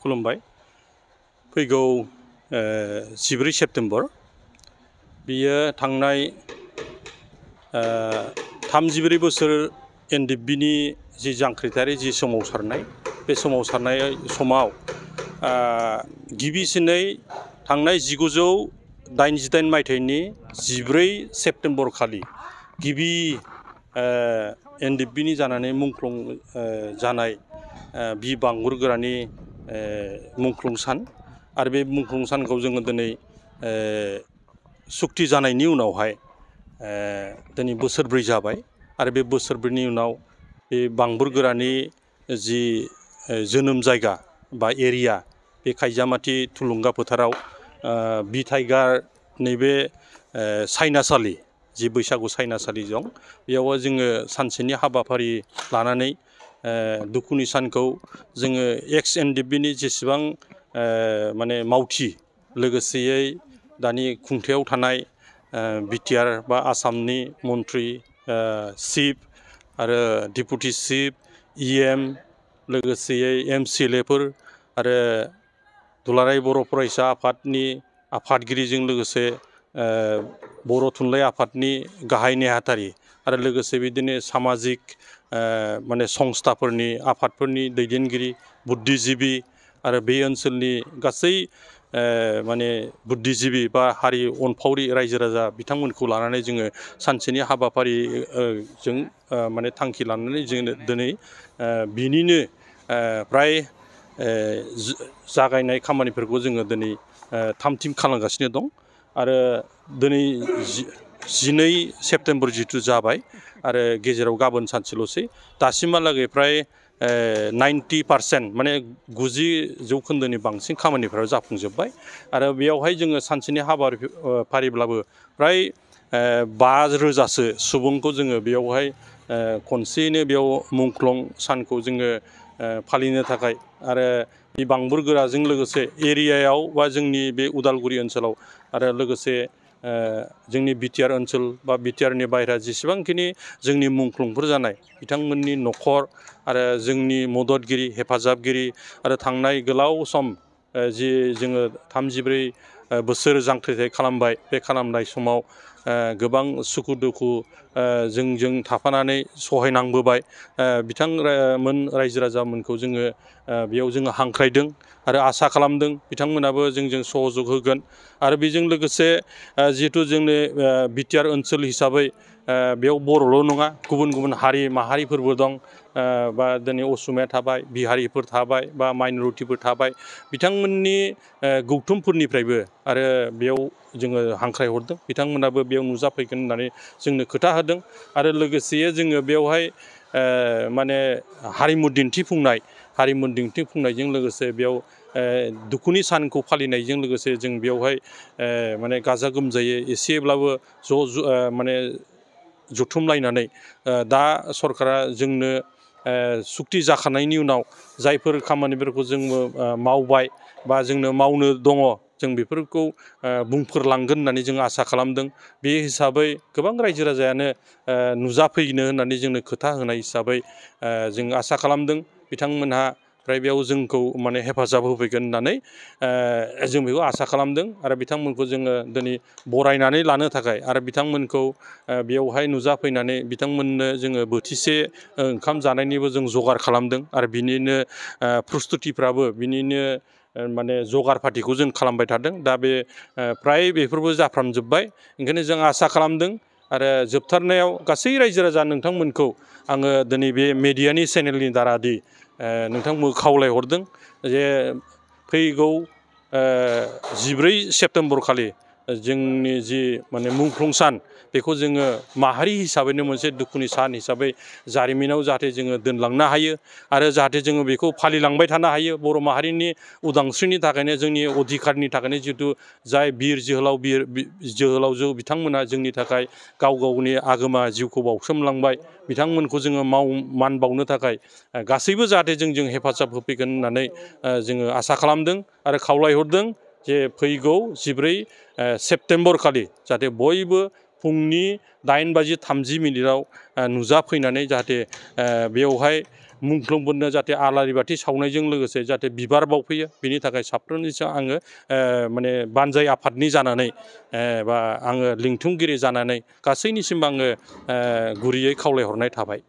खुलुमबाय फैगौ 14 सेप्तेम्बर बियो थांनाय 34 बोसोर एनडिएफबिनि जि जांख्रिथायारि जि सोमावसारनाय बे सोमावसारनाय समाव गिबिसिनै थांनाय 1988 मायथाइनि 14 सेप्तेम्बर खालि गिबि एनडिएफबिनि जानानै मुंख्लं जानाय बि बांबुर गोरानि मुंख्लं सान आरो बे मुंख्लं सानखौ जोङो दिनै सुक्ति जानायनि उनावहाय दिनै बोसोरब्रै जाबाय आरो बे बोसोरब्रैनि उनाव बे बांबुर गोरानि जि जोनोम जायगा बा एरिया बे खायजामाथि थुलुंगा फोथाराव बि टाइगार नैबे सायनासालि जि बैसागु सायनासालि दं बेयाव जोङो सानसेनि हाबाफारि लानानै दुखुनि सानखौ जोङो एक्स एनडिएफबिनि जेसेबां माने मावथि लोगोसेयै दानि खुंथायाव थानाय बिटिआर बा आसामनि मन्त्रि चिफ आरो डिपुटि चिफ इएम लोगोसेयै एमसिएलएफोर आरो दुलाराय बर' फरायसा आफादनि आफादगिरिजों लोगोसे बर' थुनलाइ आफादनि गाहाय नेहाथारि आरो लोगोसे बिदिनो सामाजिक माने संस्थाफोरनि आफादफोरनि दैदेनगिरि बुद्धिजिबि आरो बे ओनसोलनि गासै माने बुद्धिजिबि बा हारि अनफावरि रायजो राजा बिथांमोनखौ लानानै जोङो सानसेनि हाबाफारि जों माने थांखि लानानै जोङो दिनै बिनिनो फ्राय जागायनाय खामानिफोरखौ जोङो दिनै थाम-थिम खालामगासिनो दं आरो दिनै 12 सेप्तेम्बर जिथु जाबाय आरो गेजेराव गाबोन सानसेल'सै दासिमहालागै फ्राय 90% माने 90% बांसिन खामानिफोरा जाफुंजोब्बाय आरो बेयावहाय जोङो सानसेनि हाबाफारिब्लाबो फ्राय 5,000सो सुबुंखौ जोङो बेयावहाय खनसेयैनो बेयाव मुंख्लं सानखौ जोङो फालिनो थाखाय आरो बे बांबुर गोराजों लोगोसे एरियायाव बा जोंनि बे उदालगुरि ओनसोलाव आरो लोगोसे जोंनि बिटिआर ओनसोल बा बिटिआरनि बाहेरा जेसेबांखिनि जोंनि मुंख्लंफोर जानाय बिथांमोननि न'खर आरो जोंनि मददगिरि हेफाजाबगिरि आरो थांनाय गोलाव सम जि जोङो 34 बोसोर जांख्रिथाय खालामबाय बे खालामनाय समाव गोबां सुखु दुखु जोंजों थाफानानै सहायनांबोबाय बिथांमोन रायजो राजामोनखौ जोङो बेयाव जोङो हांख्रायदों आरो आसा खालामदों बिथांमोनाबो जोंजों सहयोग होगोन आरो बेजों लोगोसे जिहेथु जोंनि बिटिआर ओनसोल हिसाबै बेयाव बर'ल' नङा गुबुन गुबुन हारि माहारिफोरबो दं बा दिनै असमिया थाबाय बिहारिफोर थाबाय बा माइन'रिटिफोर थाबाय बिथांमोननि गौथुमफोरनिफ्रायबो आरो बेयाव जोङो हांख्रायहरदों बिथांमोनाबो बेयाव नुजाफैगोन होननानै जोंनो खोथा होदों आरो लोगोसे जोङो बेयावहाय माने हारिमु दिन्थिफुंनायजों लोगोसे बेयाव दुखुनि सानखौ फालिनायजों लोगोसे जों बेयावहाय माने गाजा गोमजायै एसेब्लाबो माने जथुमलायनानै दा सरकारा जोंनो सुक्ति जाखानायनि उनाव जायफोर खामानिफोरखौ जोङो मावबाय बा जोंनो मावनो दङ जों बेफोरखौ बुंफोरलांगोन होननानै जों आसा खालामदों बे हिसाबै गोबां रायजो राजायानो नुजाफैनो होननानै जोंनो खोथा होनाय हिसाबै जों आसा खालामदों बिथांमोनहा ओमफ्राय बेयाव जोंखौ माने हेफाजाब होफैगोन होननानै जों बेखौ आसा खालामदों आरो बिथांमोनखौ जोङो दिनै बरायनानै लानो थाखाय आरो बिथांमोनखौ बेयावहाय नुजाफैनानै बिथांमोननो जोङो बोथिसे ओंखाम जानायनिबो जों जगार खालामदों आरो बिनिनो प्रस्तुतिफ्राबो बिनिनो माने जगार पातिखौ जों खालामबाय थादों दा बे फ्राय बेफोरबो जाफ्रामजोब्बाय ओंखायनो जों आसा खालामदों आरो जोबथारनायाव गासै रायजो राजा नोंथांमोनखौ आङो दिनै बे मेडियानि चेनेलनि दारादि नोंथांमोनखौ खावलायहरदों जे फैगौ 14 सेप्तेम्बर खालि जोंनि जि माने मुंख्लं सान बेखौ जोङो माहारि हिसाबैनो मोनसे दुखुनि सान हिसाबै जारिमिनाव जाहाथे जोङो दोनलांनो हायो आरो जाहाथे जोङो बेखौ फालिलांबाय थानो हायो बर' माहारिनि उदांस्रिनि थाखायनो जोंनि अधिकारनि थाखायनो जिहेतु जाय बिर जोहोलावजो बिथांमोना जोंनि थाखाय गाव गावनि आगोमा जिउखौ बाउसोमलांबाय बिथांमोनखौ जोङो मान बावनो थाखाय गासैबो जाहाथे जोंजों हेफाजाब होफैगोन होननानै जोङो आसा खालामदों आरो खावलायहरदों जे फैगौ 14 सेप्तेम्बर खालि जाहाथे बयबो फुंनि 8:30 नुजाफैनानै जाहाथे बेवहाय मुंख्लंफोरनो जाहाथे आलारि बाथि सावनायजों लोगोसे जाहाथे बिबार बावफैयो बिनि थाखाय साफ्रोमनिसिम आङो माने बानजाय आफादनि जानानै बा आङो लिंथुमगिरि जानानै गासैनिसिम आङो गुरैयै खावलायहरनाय थाबाय।